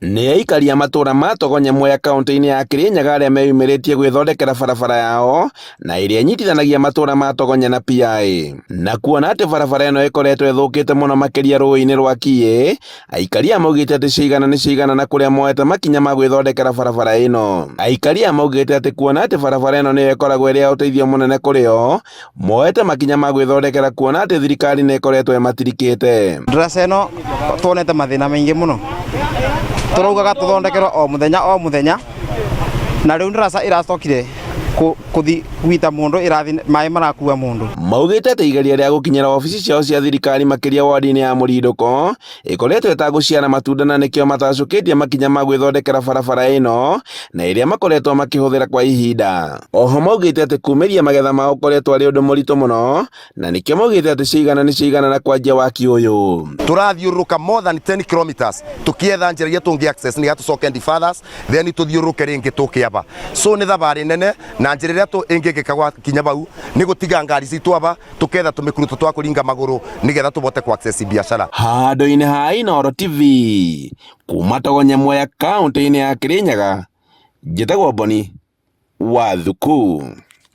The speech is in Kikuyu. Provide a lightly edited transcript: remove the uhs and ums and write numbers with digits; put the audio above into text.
Nĩ aikari a matũũra ma Togonya Mwea kauntĩ-inĩ ya Kirinyaga arĩa meyumĩrĩtie gwĩthondekera barabara yao na ĩrĩa ĩnyitithanagia matũũra ma Togonya na Piaĩ. Na kuona atĩ barabara ĩno ĩkoretwo ĩthũkĩte mũno makĩria rũũĩ-inĩ rwa Kiĩ, aikari aya maugĩte atĩ ciaigana nĩ ciaigana na kũrĩa moete makinya ma gwĩthondekera barabara ĩno. Aikari aya maugĩte atĩ kuona atĩ barabara ĩno nĩyo ĩkoragwo ĩrĩ ya ũteithio mũnene kũrĩ o, moete makinya ma gwĩthondekera kuona atĩ thirikari nĩ ĩkoretwo ĩmatirikĩte. Ndaraca ĩno tuonete mathĩna maingĩ mũno, tũraugaga tũthondekerwo o mũthenya o mũthenya, na rĩu ndaraca ĩracokire kũthi gwita mũndũ ĩrathi maĩ marakua mũndũ. Maugĩte atĩ igeria rĩa gũkinyĩra wabici ciao cia thirikari makĩria ward-inĩ ya Mũrindũko ĩkoretwo ĩtagũciara matunda na nĩkĩo matacũkĩtie makinya ma gwĩthondekera barabara ĩno na ĩrĩa makoretwo makĩhũthĩra kwa ihinda. Oho maugĩte atĩ kumĩria magetha mao ũkoretwo arĩ ũndũ mũritũ mũno na nĩkĩo maugĩte atĩ ciaigana nĩ ciaigana na kwanjia waki ũyũ. Tũrathiũrũrũka more than 10 kilometers tũkĩetha njĩra iria tũngĩ access nĩgetha tũcoke Ndifathers then tũthiũrũrũke rĩngĩ tũke aba. So nĩ thabarĩ nene na njĩra ĩrĩa ĩngĩkĩka gwakinya bau nĩ gũtiga ngari citũ aba tuketha tumikuruto twa kuringa maguru nigetha tubote ku access biashara. Handũ-inĩ ha Inooro TV kuma Togonya Mwea kaũntĩ-inĩ ya Kirinyaga, njĩtagwo Boni wa Thuku.